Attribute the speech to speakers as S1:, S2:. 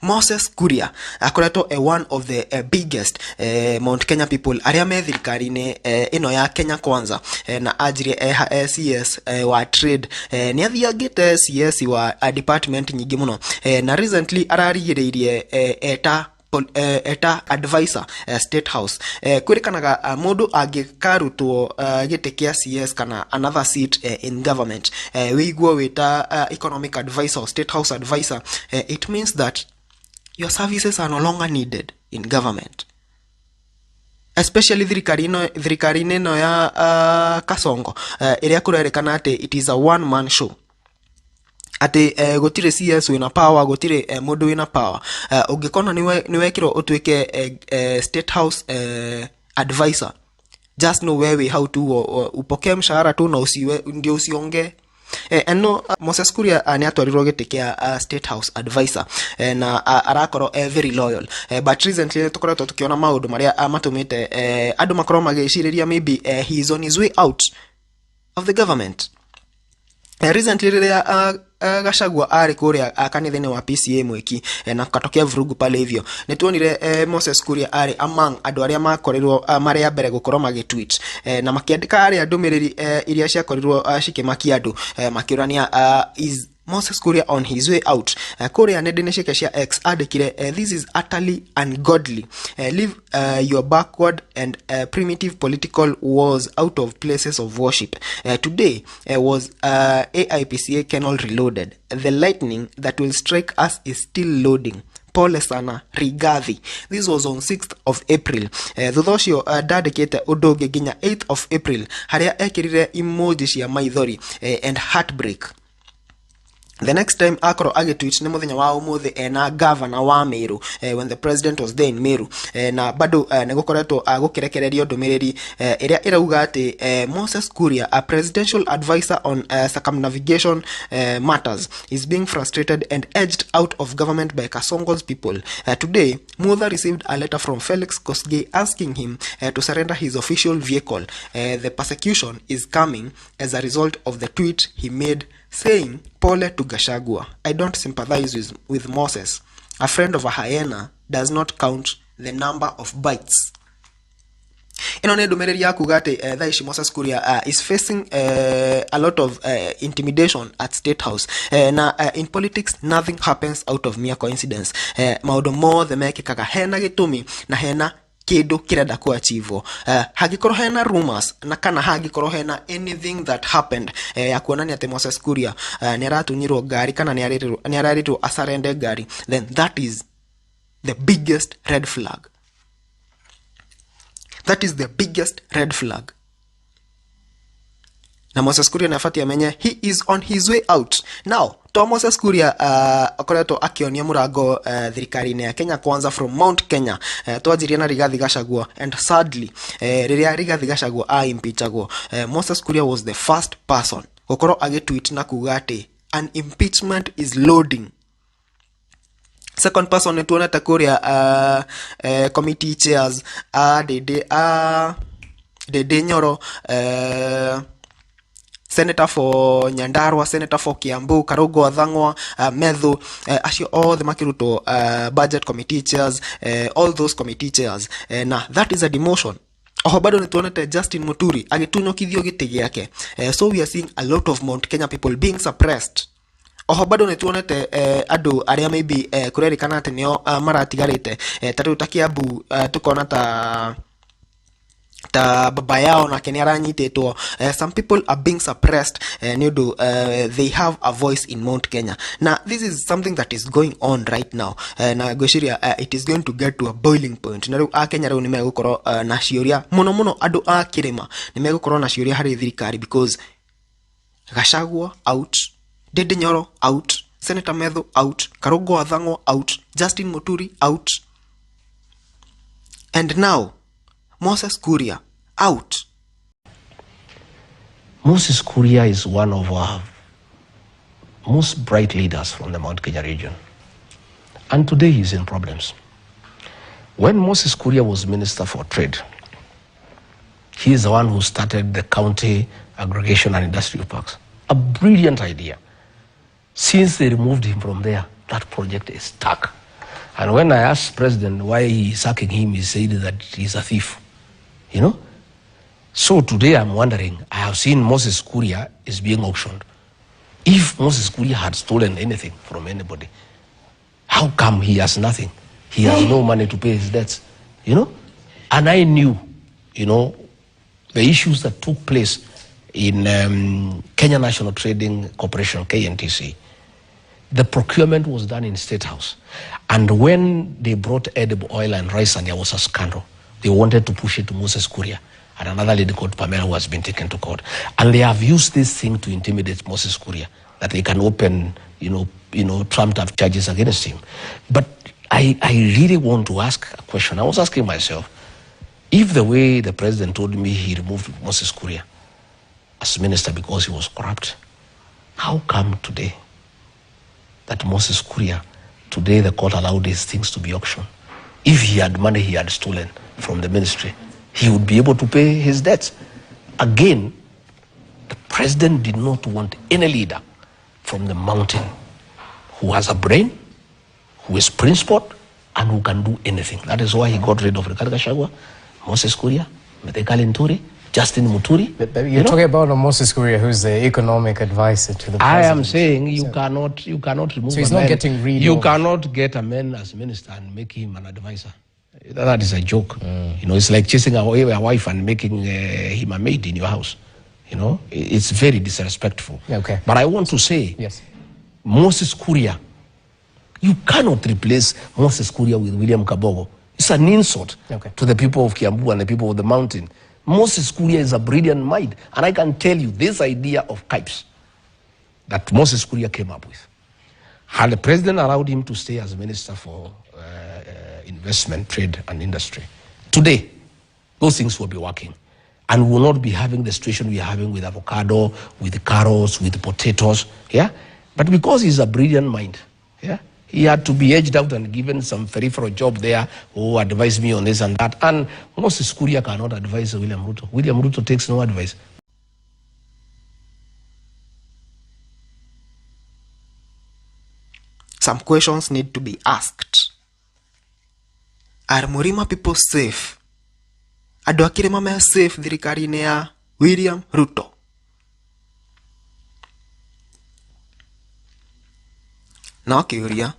S1: Moses Kuria akoretwo e one of the biggest Mount Kenya people arĩa me thirikari-inĩ ĩno ya Kenya Kwanza, na anjirie CS wa trade, nĩ athiangĩte CS wa department nyingĩ mũno, na recently ararigĩrĩirie eta eta advisor State House. Kwĩrĩkanaga mũndũ angĩkarutwo gĩtĩ kĩa CS kana another seat in government, wĩiguo wĩta economic advisor or State House advisor, it means that your services are no longer needed in government, especially thirikari-inĩ ĩno ya Kasongo, ĩrĩa kũrerĩkana atĩ it is a one man show, atĩ gũtirĩ CS wĩna power, gũtirĩ mũndũ wĩna power. Ũngĩkona nĩwekĩrwo ũtuĩke State House advisor, just know wewe wĩ hau tu upokee mshahara tu na usiwe ndio usiongee. And no, Moses Kuria nĩ atwarirwo gĩtĩ kĩa State House advisor, na arakorwo very loyal, but recently nĩ tũkoretwo tũkĩona maũndũ marĩa matũmĩte andũ makorwo magĩcirĩria maybe he is on his way out of the government. Recently rĩrĩa Gachagua arĩ kũrĩa kanitha-inĩ wa PCA Mwiki, na katokea vurugu pale hivyo, nĩ tuonire Moses Kuria arĩ among andũ arĩa makorirwo marĩ a mbere gũkorwo magĩtweet, na makĩandĩka arĩa ndũmĩrĩri iria ciakorirwo cikĩmakia andũ, makĩũrania, is Moses Kuria on his way out? Kũrĩa nenda-inĩ ciake cia X andĩkire, "This is utterly ungodly. Leave your backward and primitive political wars out of places of worship. Today was AIPCA kernel reloaded. The lightning that will strike us is still loading. Pole sana Rigathi." This was on 6th of April. Thutha ũcio ndandĩkĩte ũndũ ũngĩ nginya 8th of April, harĩa ekĩrire emoji cia maithori and heartbreak. The next time akorwo agĩtweet nĩ mũthenya wa ũmũthĩ ena governor wa Meru, when the president was there in Meru, na bado nĩ gũkoretwo gũkĩrekererio ndũmĩrĩri ĩrĩa ĩrauga atĩ Moses Kuria, a presidential advisor on circumnavigation matters, is being frustrated and edged out of government by Kasongo's people. Today Mutha received a letter from Felix Kosgei asking him to surrender his official vehicle. The persecution is coming as a result of the tweet he made saying, 'Pole to Gachagua.' I don't sympathize with Moses. A friend of a hyena does not count the number of bites." Ĩno nĩ ndũmĩrĩri ya kuga atĩ thaa ici Moses Kuria is facing a lot of intimidation at State House, na in politics nothing happens out of mere coincidence. Maũndũ mothe mekĩkaga hena gĩtũmi na hena kĩndũ kĩrenda kuachievwo. Hangĩkorwo hena rumors na kana hangĩkorwo hena anything that happened ya kuonania atĩ Moses Kuria nĩ aratunyirwo ngari kana nĩ ararĩrwo asurrender ngari, then that is the biggest red flag. That is the biggest red flag, na Moses Kuria nĩ abatiĩ amenye he is on his way out now. To Moses Kuria akoretwo akĩonia mũrango thirikari-inĩ ya Kenya Kwanza from Mount Kenya. Twanjirie na Rigathi Gachagua, and sadly, rĩrĩa Rigathi Gachagua aimpeachagwo, Moses Kuria was the first person gũkorwo agĩtweet na kuga atĩ an impeachment is loading. Second person nĩ tuonete kũrĩa committee chairs a Ndindi, a Ndindi Nyoro, senator for Nyandarua, senator for Kiambu, Karungo wa Thang'wa, Methu, acio othe makĩrutwo budget committee chairs, all those committee chairs, na that is a demotion. Oho bado nĩ tuonete Justin Muturi agĩtunyũkithio gĩtĩ gĩake. So we are seeing a lot of Mount Kenya people being suppressed. Oho bado nĩ tuonete andũ arĩa maybe kũrerĩkana atĩ nĩo maratigarĩte, ta rĩu ta Kiambu, tukona ta baba yao nake nĩ aranyitĩtwo. Some people are being suppressed nĩ ũndũ they have a voice in Mount Kenya, na this is something that is going on right now, na ngwĩciria it is going to get to a boiling point, na rĩu akenya rĩu nĩ megũkorwo na ciũria mũno mũno. Andũ a kĩrĩma nĩ megũkorwo na ciũria harĩ thirikari, because Gachagua out, Ndindi Nyoro out, Senator Methu out, Karungo wa Thang'wa out, Justin Muturi out, and now Moses Kuria out.
S2: Moses Kuria is one of our most bright leaders from the Mount Kenya region. And today he's in problems. When Moses Kuria was Minister for Trade, he is the one who started the county aggregation and industrial parks. A brilliant idea. Since they removed him from there, that project is stuck. And when I asked President why he's sacking him, he said that he's a thief, you know. So today I'm wondering, I have seen Moses Kuria is being auctioned. If Moses Kuria had stolen anything from anybody, how come he has nothing? He has no money to pay his debts, you know? And I knew, you know, the issues that took place in Kenya National Trading Corporation, KNTC. The procurement was done in State House. And when they brought edible oil and rice and there was a scandal, they wanted to push it to Moses Kuria and another lady called Pamela who has been taken to court. And they have used this thing to intimidate Moses Kuria, that they can open, trumped up charges against him. But I really want to ask a question. I was asking myself, if the way the president told me he removed Moses Kuria as minister because he was corrupt, how come today that Moses Kuria, today the court allowed these things to be auctioned? If he had money he had stolen from the ministry, he would be able to pay his debts. Again, the president did not want any leader from the mountain who has a brain, who is principled, and who can do anything. That is why he got rid of Rigathi Gachagua, Moses Kuria, Mithika Linturi, Justin Muturi.
S3: But you're talking about Moses Kuria, who's the economic advisor to the president.
S2: I am saying you cannot remove.
S3: So he's not getting rid of.
S2: You cannot get a man as minister and make him an advisor. That is a joke. You know, it's like chasing away a wife and making him a maid in your house. You know, it's very disrespectful.
S3: Okay.
S2: But I want to say,
S3: yes,
S2: Moses Kuria, you cannot replace Moses Kuria with William Kabogo. It's an insult to the people of Kiambu and the people of the mountain. Moses Kuria is a brilliant mind. And I can tell you this idea of KIPES that Moses Kuria came up with, had the president allowed him to stay as minister for investment, trade, and industry, today, those things will be working. And we will not be having the situation we are having with avocado, with carrots, with potatoes. Yeah? But because he's a brilliant mind, yeah, he had to be edged out and given some peripheral job there, who advised me on this and that. And Moses Kuria cannot advise William Ruto. William Ruto takes no advice.
S1: Some questions need to be asked. Are Murima people safe? Andũ a kĩrĩma me safe thirikari-inĩ ya William Ruto? No kĩũria.